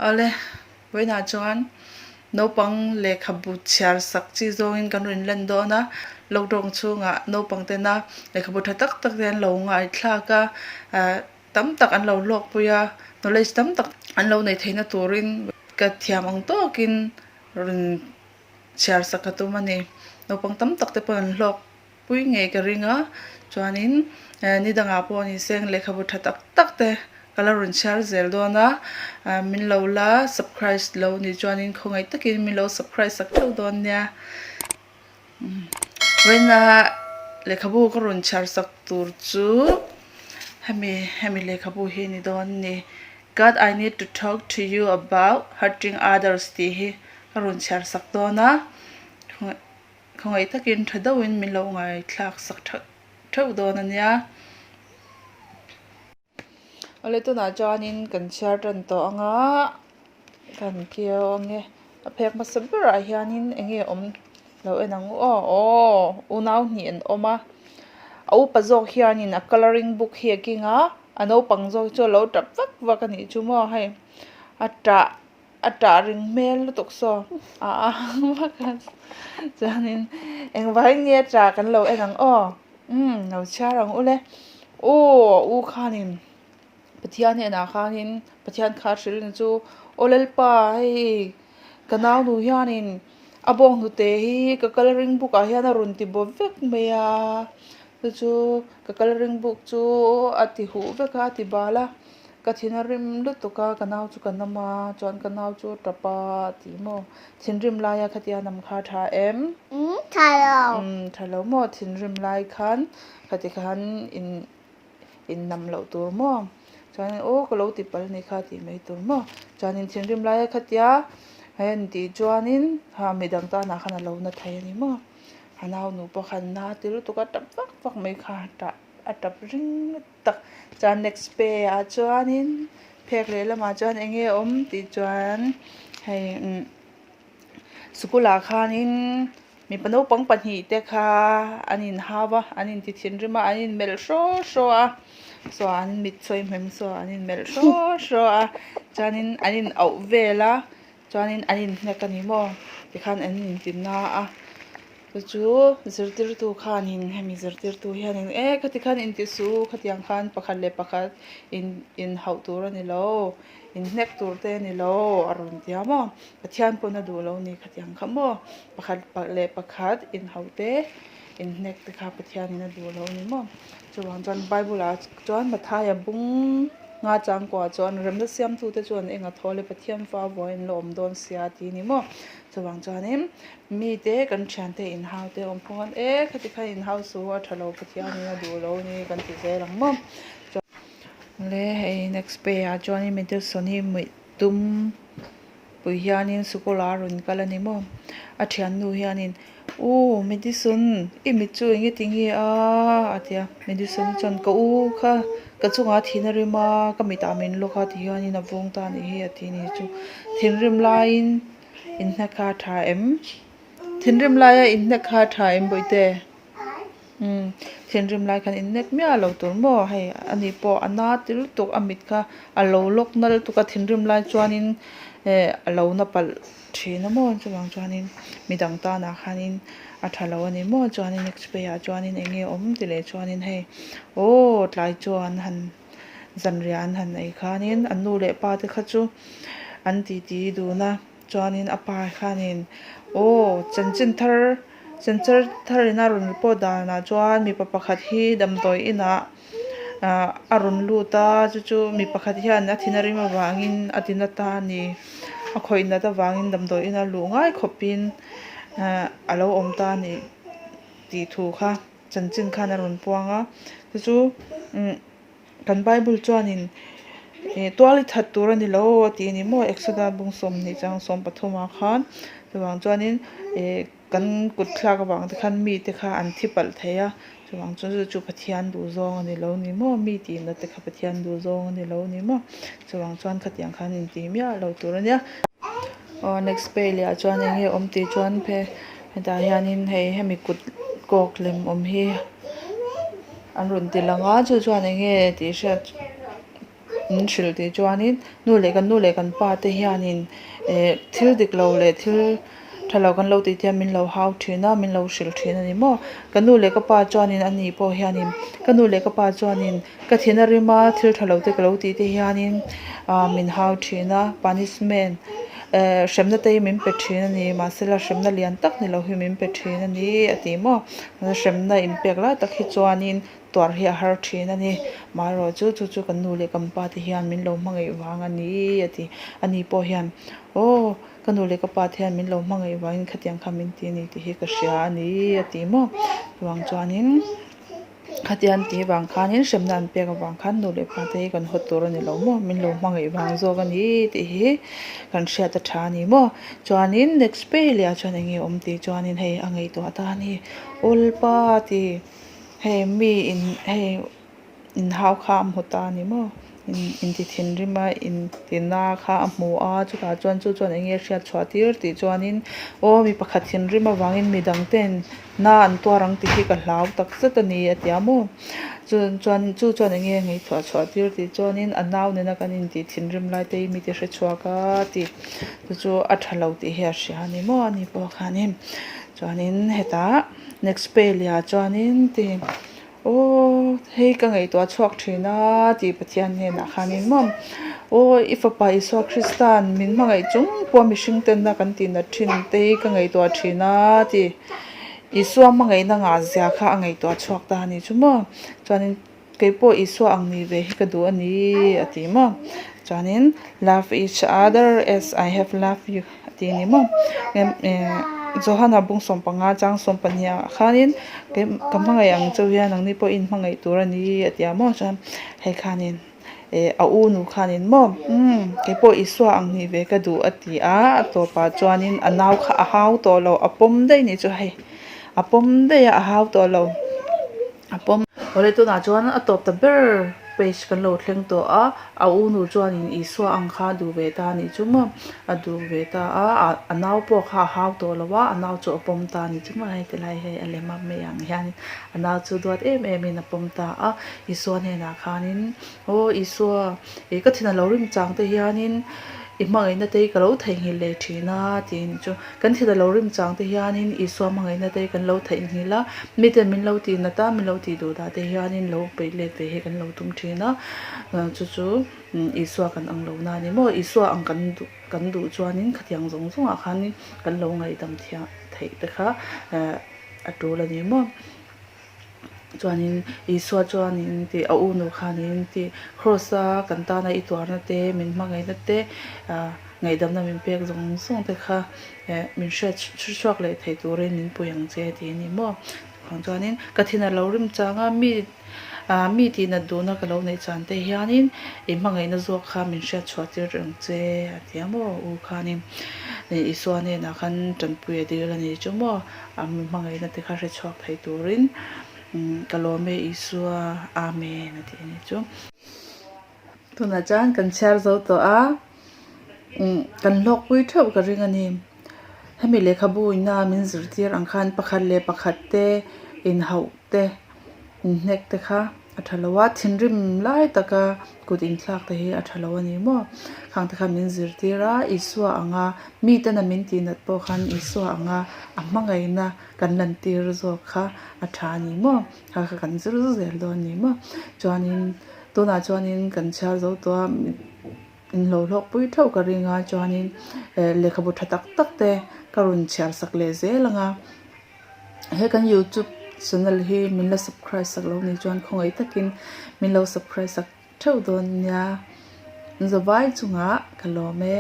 Awle, vawiinah chuan naupang lehkhabu chhiar sak chi zawngin kan rawn lan dawn a, lockdown chhungah naupang tena lehkhabu tha tak tak te an lo ngaithlak a, ah tam tak an lo hlawkpui a, knowledge tam tak an lo nei theihna turin ka thiam ang tawkin rawn chhiar sak ka tum a ni. Naupang tam tak te pawh an hlawk pui ngei ka ring a chuanin ni dangah pawh ni seng lehkhabu tha tak tak te ka la rawn chhiar zel dawn a min lo la subscribe lo ni chuanin khawngaih takin min lo subscribe sak theuh dawn nia vawiina lehkhabu ka rawn chhiar sak tur chu hemi hemi lehkhabu hi ni dawn a ni God I need to talk to you about hurting others tih hi ka rawn chhiar sak dawn a. Khawngaih takin tha deuhin min lo ngaithlak sak theuh theuh dawn a nia. Awle tunah chuanin kan chhiar tan tawh ang a, kan keu ang e. A phek hmasa berah hianin eng nge awm lo en ang u aw, aw unau hnih an awm a. A upa zawk hianin a colouring book hi a keng a, a naupang zawk chu a lo tap vak vak a nih chu maw hei a tah. A tah ring hmel lutuk saw a ang vak a chuanin engvai nge a tah kan lo en ang aw umm lo chhiar ang ule aw u khanin Pathian hnenah khanin Pathian kha hrilh ni chu aw Lalpa hei ka nau nu hianin a bawng hnute hi ka colouring book ah hian a rawn ti baw vek mai a chu chu ka colouring book chu a ti huh vek a a ti bal a. Ka thin a rim lutuk a, ka nau chu ka nam a, chuan ka nau chu a tap a a ti maw? Thinrim laia khatia nam kha a tha em? Umm tha lo. Umm tha lo maw? Thinrim lai khan khati khan in in nam loh tur maw? Chuanin aw ka lo ti pal ni kha tih mai tur maw? Chuanin thinrim laia khatia hei tih chuanin ha midang tanah khan a lo na thei a ni maw? A nau nu pawh khan na ti lutuk a tap vak vak mai kha a tah a tap ring lutuk. tak chuan next pay ah chuanin phek leh lamah chuan eng nge awm tih chuan hei umm sikul ah khanin mipa naupang pahnih te kha an inhau a an inti thinrim a an inmelh hraw hraw a saw an mit sawi hmem saw an inmelh hraw hraw a chuanin an in auh vel a chuanin an inhnek a ni maw tikhan an inti na a. Chu chu zirtirtu khanin hemi zirtirtu hianin e khati khan inti su khatiang khan pakhat leh pakhat in inhauh tur a ni lo inhnek tur te a ni lo a rawn ti a maw Pathian pawn a duh lo ni khatiang kha maw pakhat leh pakhat inhauh te inhnek te kha Pathianin a duh lo a ni maw chuvang chuan bible ah chuan Mathaia bung nga changkua chuan remna siamtute chuan eng a thaw le Pathian fa vuain an la awm dawn sia a ti a ni maw chuvang chuanin. Mite kan thiante inhau te awm phung an e khati khan inhau su a tha lo Pathianin a duh lo ni kan ti zel ang maw chuan le hei next pay ah chuanin Madison hi mui tum pui hianin sikul ah a rawn kal a ni maw a thiannu hianin u Madison i mit chu eng nge ti nge a a ti a Madison chuan ka u kha ka chungah thin a rim a ka mitah min lawk a ti hianin a vawng ta a nih hi a ti a ni chu thinrim laiin. Inhnek kha a tha em? Thinrim laia inhnek kha a tha em bawihte? Umm thinrim lai khan inhnek miah lo tur maw hei ani pawh a na ti lutuk a mit kha a lo lawk na lutuk a thinrim lai chuanin eh a lo na palh thin a maw chuvang chuanin midang tanah khanin a tha lo a ni maw chuanin next pay ah chuanin eng nge awm ti leh chuanin hei aw tlai chuan han Zanriah an han ei khanin an nu leh pa te kha chu an titi dun a, chuanin a pa khanin aw chanchin thar chanchin thar in a rawn report danah chuan mipa pakhat hi damdawi inah ah a rawn lut a chu chu mi pakhat hian a thin a rim avangin a ti na ta a ni a khawih nat avangin damdawi ina luh ngai khawpin ah a lo awm ta a ni tih thu kha. Chanchin khan a rawn puang a, chu chu umm kan bible chuanin ih tual i that tur a ni lo a tih a ni maw Exodus bung sawmhnih chang 13 ah khan chuvang chuanin ih kan kut thlak avang te khan mite kha an thi palh thei a chuvang chuan chu chu Pathian duh zawng a ni lo ni maw mi tihna te kha Pathian duh zawng a ni lo ni maw chuvang chuan khatiang khan intih miah lo tur a nia. Aw next page leh ah chuan eng nge awm tih chuan phe hetah hianin hei hemi kut kawk lem awm hi an rawn ti lang a chu chuan eng nge tih hriat min hrilh tih chuanin nu leh kan nu leh kan pa te hianin eh thil dik lo leh thil tha lo kan lo tih te hian min lo hau thin a min lo hrilh thin a ni maw ka nu leh ka pa chuanin a ni pawh hianin ka nu leh ka pa chuanin ka thin a rim a thil tha lo te ka lo tih te hianin ah min hau thin a punishment eh hremna te hi min pe thin a ni mahsela hremna lian tak ni lo hi min pe thin a ni a ti maw hremna inpek lai tak hi chuanin tuar hi a har thin a ni. Marawh chu chu chu kan nu leh kan pa te hian min lo hmangaih vang a ni a ti. A ni pawh hian aw ka nu leh ka pa te hian min lo hmangaih vangin khatiang kha min ti a ni tih hi ka hria a ni a ti maw. Chuvang chuanin khatiang tih vang khanin hremna an pek avang khan nu leh pa te hi kan haw tur a ni lo maw min lo hmangaih vang zawk a ni tih hi kan hriat a tha a ni maw. Chuanin next pay leh ah chuan eng nge awm tih chuanin hei a ngaihtuah ta a ni Awlpa ti. Hei mi in hei inhau kha a hmu ta a ni maw inti thinrim a intina kha a hmu a chutah chuan chu chuan eng nge hriat chhuah tir tih chuanin aw mi pakhat thinrim avangin mi dang ten na an tuar ang tih hi ka hlau tak zet a ni a ti a maw chu chuan chu chuan eng nge ngaihtuah chhuah tir tih chuanin a nau nena kan intih thinrim lai te hi mi ti hre chhuak a tih chu chu a tha lo tih hi a hria a ni maw ani pawh khanin chuanin hetah. Next page ah chuanin ti aw hei ka ngaihtuah chhuak thin a tih Pathian hnenah khanin maw aw i fapa Isua Krista'n min hmangaih chung pawh mihring tenna kan tih nat thin te hi ka ngaihtuah thin a tih Isua hmangaihna ngah zia kha a ngaihtuah chhuak ta a ni chu maw chuanin Kei pawh Isua ang ni ve hi ka duh a ni a ti maw. Chuanin love each other as I have loved you a ti a ni maw. Johana bung 15 chang 12 ah khanin kei ka hmangaih ang chauh hian nangni pawh in hmangaih tur a ni a ti a maw. Chuan hei khanin eh a u nu khanin maw umm kei pawh Isua ang ni ve ka duh a ti a, a tawpah chuanin a nau kha a hau tawh lo a pawm daih ni chu hei a pawm daih a a hau tawh lo. A pawm. Awle tunah chuan a tawp ta ber page kan lo thleng tawh a, a u nu chuanin Isua ang kha a duh ve ta a nih chu maw, a duh ve ta a, a nau pawh kha a hau tawh lo a, a nau chu a pawm ta a nih chu maw, hei ti lai hei a lem a mai ang hianin a nau chu duat em em in a pawm ta a, Isua hnenah khanin aw Isua ih ka thin a lo rim chang te hianin i hmangaihna te hi ka lo theihnghilh leh thin a tiin chu Kan thil a lo rim chang te hianin Isua hmangaihna te kan lo theihnghilh a, miten min lo tih nat a, min lo tih duh dah te hianin lo peih let ve hi kan lo tum thin a, chu chu Isua kan ang lo na a ni maw? Isua ang kan duh kan duh chuanin khatiang zawng zawngah khanin kan lo ngaihdam thiah theih te kha a tul a ni maw? Chuanin Isua chuanin tih a u nu khanin tih Kraws a kan tana i tuarna te min hmangaihna te ah ngaihdamna min pek zawng zawng te kha eh min hriat chhuak leh thei turin min pui ang che tih a ni maw. Chuvang chuanin ka thin a lo rim chang a mi ah mi tihnat duhna ka lo neih chan te hianin i hmangaihna zawk kha min hriat chhuah tir reng che a ti a maw u khanin Isua hnenah khan tanpui a dil a ni chu maw. A mi hmangaihna te kha hre chhuak thei turin ka lawm e Isua, Amen a ti a ni chu. Tunah chuan kan chhiar zo tawh a, kan hlawkpui theuh ka ring a ni. Hemi lehkhabu ina min zirtir ang khan pakhat leh pakhat te inhauh te inhnek te kha a tha lo a, thinrim lai taka kut inthlak te hi a tha lo a ni maw? Khang te khan min zirtir a, Isua anga miten a min tihnat pawh khan Isua anga a hmangaihna kan lantir zawk kha a tha a ni maw? Kha kha kan zir zel dawn a ni maw? Chuanin tunah chuanin kan chhiar zo tawh a. Inlo hlawkpui theuh ka ring a chuanin eh lehkhabu tha tak tak te ka rawn chhiar sak leh zel ang a he kan youtube channel hi min la subscribe sak lo nih chuan khawngaih takin min lo subscribe sak theuh dawn nia zavai chungah ka lawm e.